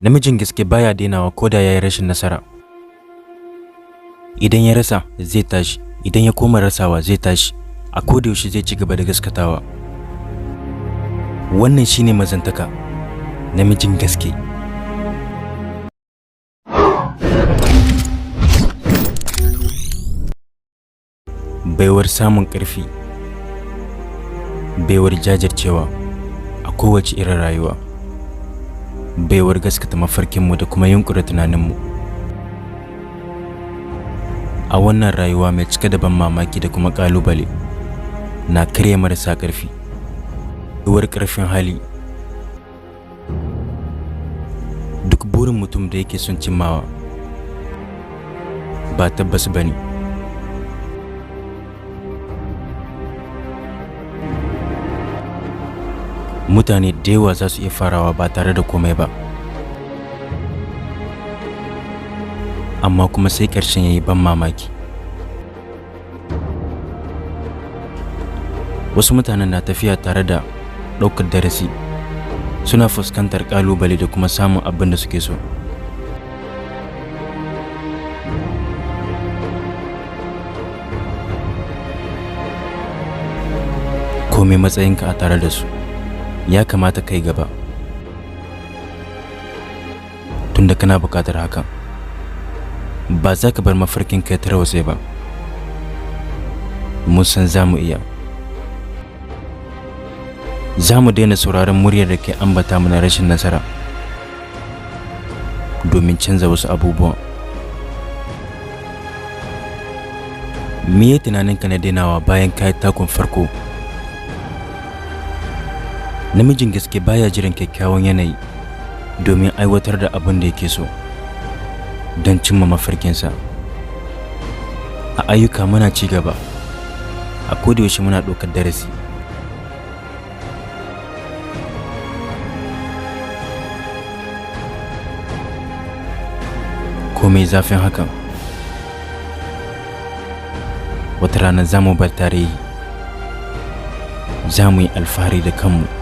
Namijin gaske baya dainawa ko da ya yi rashin nasara. Idan ya rasa, zai tashi, idan ya koma rasawa, zai tashi, a kodayaushe zai ci gaba da gaskatawa. Wannan shine mazantaka, namijin gaske. Baiwar samun ƙarfi, baiwar jajircewa a kowace irin rayuwa, baiwar gaskata mafarkinmu da kuma yunƙura tunaninmu. A wannan rayuwa mai cike da ban mamaki da kuma ƙalubale, na karya marasa ƙarfi, baiwar ƙarfin hali. Duk burin mutum da yake son cimmawa ba tabbas ba ne. Mutane da yawa za su iya farawa ba tare da komai ba, amma kuma sai ƙarshen ya yi ban mamaki. Wasu mutanen na tafiya tare da ɗaukar darasi, suna fuskantar ƙalubale da kuma samun abin da suke so. Komai matsayinka a tare da su, ya kamata kai gaba, tunda kana buƙatar hakan. Ba za ka bar mafarkinka ya tarwatse ba. Mun san za mu iya. Za mu daina sauraron muryar da ke ambata mana rashin nasara domin canza wasu abubuwan. Me ye tunaninka na dainawa bayan ka yi takun farko? Namijin gaske baya jiran kyakkyawan yanayi domin aiwatar da abin da yake so don cimma mafarkinsa. A ayyuka muna ci gaba, a kodayaushe muna ɗaukar darasi. Komai zafin hakan, wata rana za mu bar tarihi, za mu yi alfahari da kanmu.